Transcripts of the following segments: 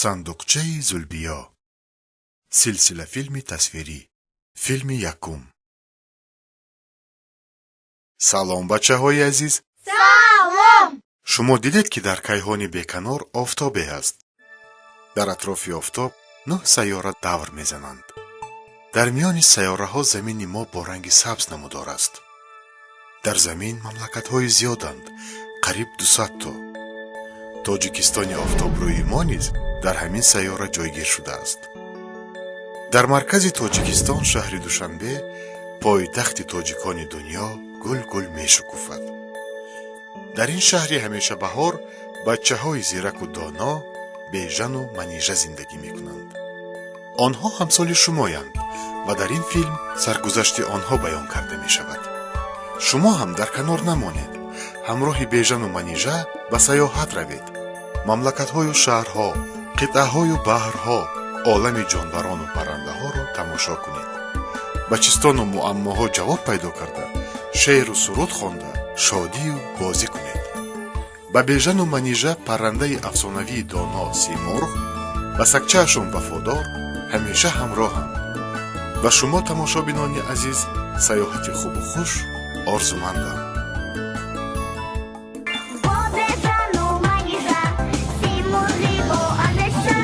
Сандуқчаи Зулбиё. Силсилафилми тасвирӣ. Филми якум. Салом, бачаҳои азиз. Салом. Шумо дидед, ки дар кайҳони беканор офтобе ҳаст. Дар атрофи офтоб нӯҳ сайёра давр мезананд. Дар миёни сайёраҳо замини мо бо ранги сабз намудор аст. Дар замин мамлакатҳои зиёданд, қариб 200 то. Тоҷикистони офтобрӯи мо низ дар ҳамин сайёра ҷойгир шудааст. Дар маркази Тоҷикистон, шаҳри Душанбе, пойтахти тоҷикони дунё, гул-гул мешукуфад. Дар ин шаҳри ҳамешабаҳор бачаҳои зираку доно Бежану Манижа зиндагӣ мекунанд. Онҳо ҳамсоли шумоянд ва дар ин филм саргузашти онҳо баён карда мешавад. Шумо ҳам дар канор намонед, ҳамроҳи Бежану Манижа ба сайёҳат равед. Мамлакатҳою шаҳрҳо, қитъаҳою баҳрҳо, олами ҷонварону паррандаҳоро тамошо кунед. Ба чистону муаммоҳо ҷавоб пайдо карда, шеъру суруд хонда, шодию бозӣ кунед. Ба Бежану Манижа паррандаи афсонавии доно Симурғ ба сагчаашон вафодор ҳамеша ҳамроҳанд. Ба шумо, тамошобинони азиз, сайёҳати хубу хуш орзумандам. Бо Бежану Манижа, Симурғи бо андеша,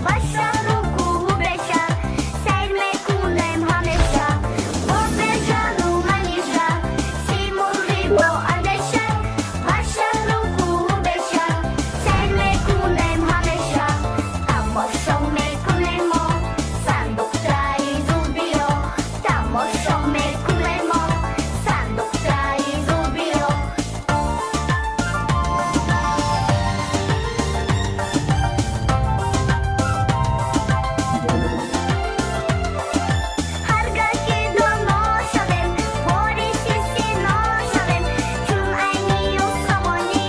ба шаҳру кӯҳу беша сайр мекунем ҳамеша. Бо Бежану Манижа, Симурғи бо андеша, ба шаҳру кӯҳу беша сайр мекунем ҳамеша. Тамошо мекунем мо сандуқчаи Зулбиё, тамошо мекунем мо сандуқчаи Зулбиё. Ҳаргаҳ ки доно шавем, вориси сино шавем, чун Айнию Сомонӣ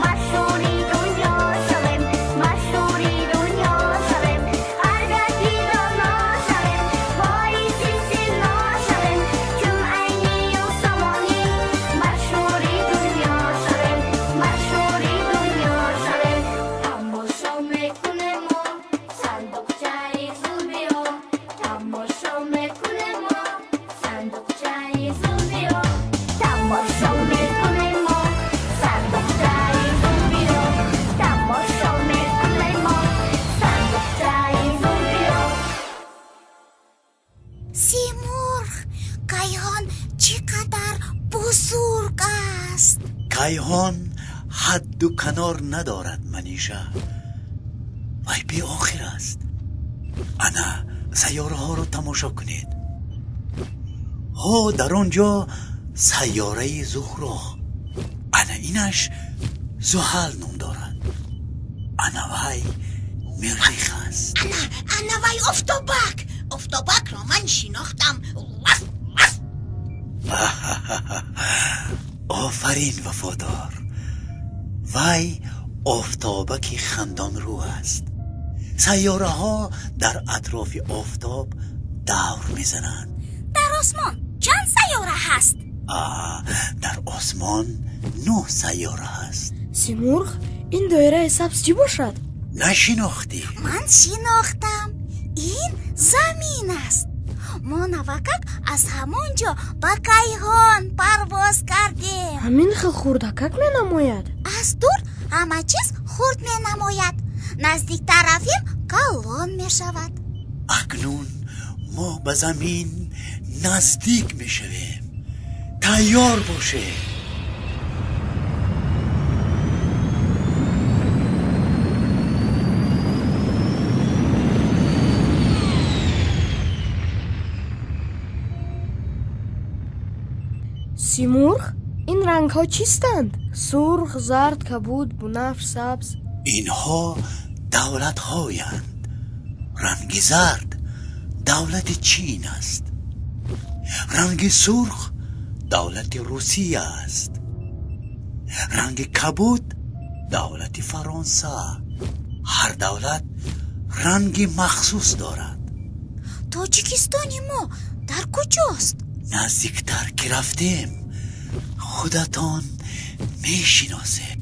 машҳури дунё шавем, машҳури дунё шавем. Ҳаргаҳ ки доно шавем, вориси сино шавем, чун Айнию Сомонӣ машҳури дунё шавем, машҳури дунё шавем. Тамошо мекунем мо сандуқчаи Зулбиё, тамошо мекунем мо сандуқчаи Зулбиё, тамошо мекунем мо сандуқчаи Зулбиё, тамошо мекунем мо сандуқчаи Зулбиё. Симурғ, кайҳон чӣ қадар бузург аст! Кайҳон ҳадду канор надорад, Манижа. Вай беохир аст. Ана сайёраҳоро тамошо кунед. Ҳо, дар он ҷо сайёраи Зуҳро. Ана инаш Зуҳал ном дорад. Ана вай Миррих аст. Ана, ана вай офтобак! Офтобакро ман шинохтам. Ваф, ваф! Офарин, вафодор! Вай офтобаки хандонрӯ аст. Сайёраҳо дар атрофи офтоб давр мезананд. Дар осмон чанд сайёра ҳаст? Дар осмон нӯҳ сайёра ҳаст. Симурғ, ин доираи сабз чӣ бошад? Нашинохтӣ? Ман шинохтам, ин замин аст. Мо навакак аз ҳамон ҷо ба кайҳон парвоз кардем. Ҳамин хел хурдакак менамояд. Аз дур ҳама чиз хурд менамояд, наздиктар рафем, калон мешавад. Акнун мо ба замин наздик мешавем. Тайёр бошед. Симурғ, ин рангҳо чистанд? Сурх, зард, кабуд, бунафш, сабз. Инҳо давлатҳоянд. Ранги зард давлати Чин аст, ранги сурх давлати Русия аст, ранги кабуд давлати Фаронса. Ҳар давлат ранги махсус дорад. Тоҷикистони мо дар куҷост? Наздиктар ки рафтем, худатон мешиносед.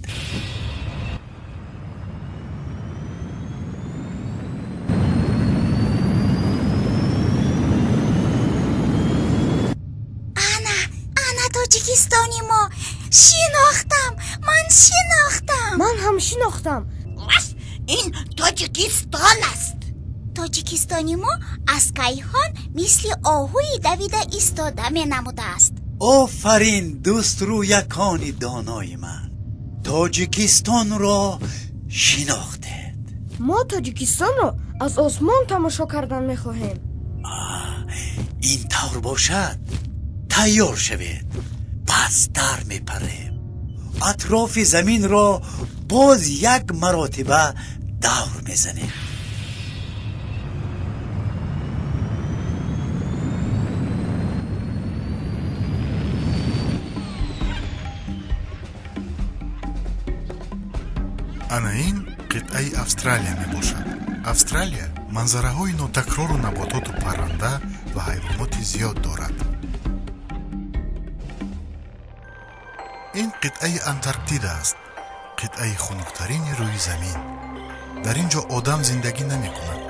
Тоҷикистони мо. Шинохтам, ман шинохтам. Ман ҳам шинохтам. Ин Тоҷикистон аст. Тоҷикистони мо аз кайҳон мисли оҳуи давида истода менамудааст. Офарин, дӯстрӯякони донои ман, Тоҷикистонро шинохтед. Мо Тоҷикистонро аз осмон тамошо кардан мехоҳем. Ин тавр бошад, тайёр шавед, пасттар мепарем, атрофи заминро боз як маротиба давр мезанем. Ана ин қитъаи Австралия мебошад. Австралия манзараҳои нотакрору набототу парранда ва ҳайвоноти зиёд дорад. Ин қитъаи Антарктида аст, қитъаи хунуктарини рӯи замин. Дар ин ҷо одам зиндагӣ намекунад.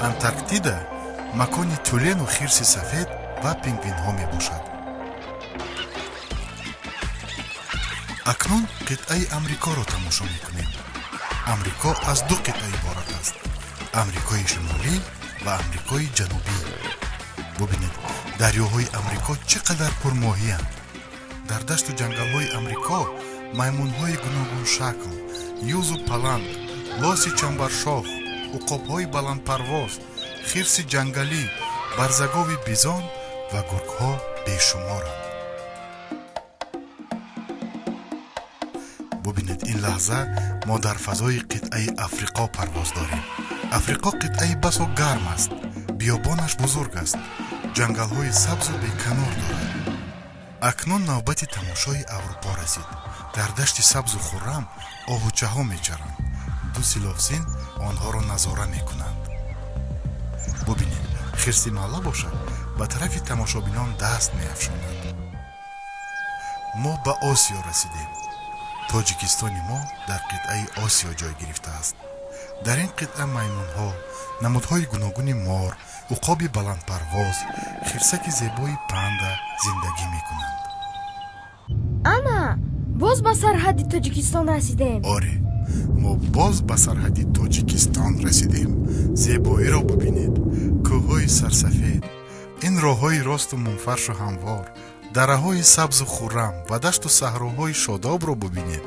Антарктида макони тюлену хирси сафед ва пингвинҳо мебошад. Акнун қитъаи Амрикоро тамошо мекунем. Амрико аз ду қитъа иборат аст: Амрикои Шимолӣ ва Амрикои Ҷанубӣ. Бубинед, дарёҳои Амрико чӣ қадар пурмоҳиянд. Дар дашту ҷангалҳои Амрико маймунҳои гуногуншакл, юзу паланг, лоси чамбаршох, уқобҳои баландпарвоз, хирси ҷангалӣ, барзагови бизон ва гургҳо бешуморанд. Бубинед, ин лаҳза мо дар фазои қитъаи Африқо парвоз дорем. Африқо қитъаи басо гарм аст, биёбонаш бузург аст, ҷангалҳои сабзу беканор дорад. Акнун навбати тамошои Аврупо расид. Дар дашти сабзу хуррам оҳучаҳо мечаранд. Ду силовсин онҳоро назора мекунанд. Бубинед, хирси малла бошад, ба тарафи тамошобинон даст меафшонад. Мо ба Осиё расидем. Тоҷикистони мо дар қитъаи Осиё ҷой гирифтааст. Дар ин қитъа маймунҳо, намудҳои гуногуни мор, уқоби баландпарвоз, хирсаки зебои панда зиндагӣ мекунанд. Ана боз ба сарҳадди Тоҷикистон расидем. Оре, мо боз ба сарҳадди Тоҷикистон расидем. Зебоиро бубинед: кӯҳҳои сарсафед, ин роҳҳои росту мунфаршу ҳамвор, дараҳои сабзу хуррам ва дашту саҳроҳои шодобро бубинед.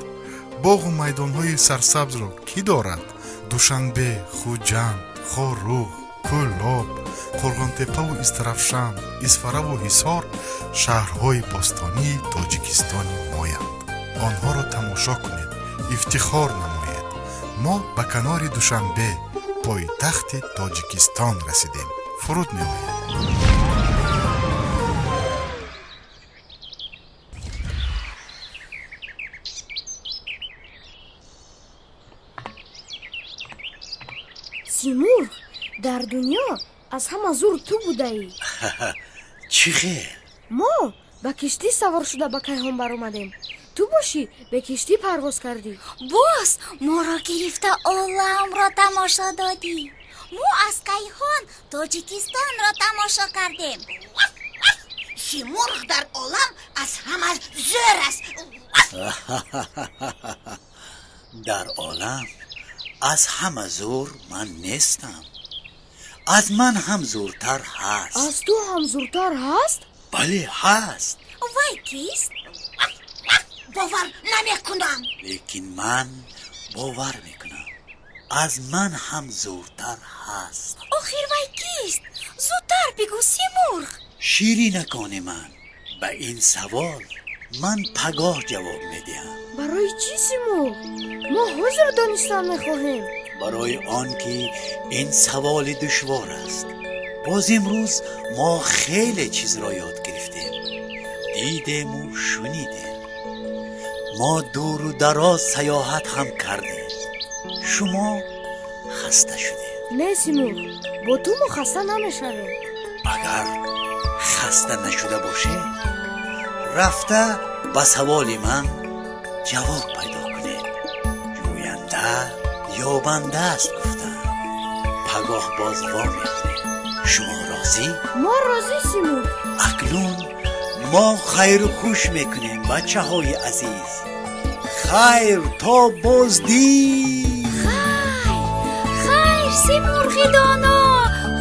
Боғу майдонҳои сарсабзро кӣ дорад? Душанбе, Хуҷанд, Хоруғ, Кӯлоб, Қурғонтепаву Истарафшан, Исфараву Ҳисор шаҳрҳои бостонии Тоҷикистони моянд. Онҳоро тамошо кунед, ифтихор намоед. Мо ба канори Душанбе, пойтахти Тоҷикистон расидем. Фуруд меоем. Симурғ, дар дунё аз ҳама зур ту будаӣ. Чӣ хел? Мо ба киштӣ савор шуда ба кайҳон баромадем, ту бошӣ, бе киштӣ парвоз кардӣ. Боз моро гирифта оламро тамошо додӣ. Мо аз кайҳон Тоҷикистонро тамошо кардем. Симурғ дар олам аз ҳама зӯр аст. Дар олам аз ҳама зӯр ман нестам, аз ман ҳам зӯртар ҳаст. Аз ту ҳам зӯртар ҳаст? Бале, ҳаст. Вай кист? Бовар намекунам. Лекин ман бовар мекунам, аз ман ҳам зӯртар ҳаст. Охир вай кист? Зудтар бигӯ, Симурғ. Ширинакони ман, ба ин савол ман пагоҳ ҷавоб медиҳам. Барои чӣ, Симурғ? Мо ҳозир донистан мехоҳем. Барои он ки ин саволи душвор аст. Боз имрӯз мо хеле чизро ёд гирифтем, дидему шунидем. Мо дуру дароз саёҳат ҳам кардем. Шумо хаста шудед. Не, Симурғ, бо ту мо хаста намешавем. Агар хаста нашуда бошед, рафта ба саволи ман ҷавоб пайдо кунед. Ҷӯянда ёбанда аст, гуфтам. Пагоҳ боз во мехӯрем. Шумо розӣ? Мо розӣ, Симурғ. Акнун Мо хайру хуш мекунем, бачаҳои азиз. Хайр, то боздид. Хайр, хайр, Симурғи доно,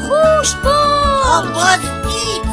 хуш То бош. боздид.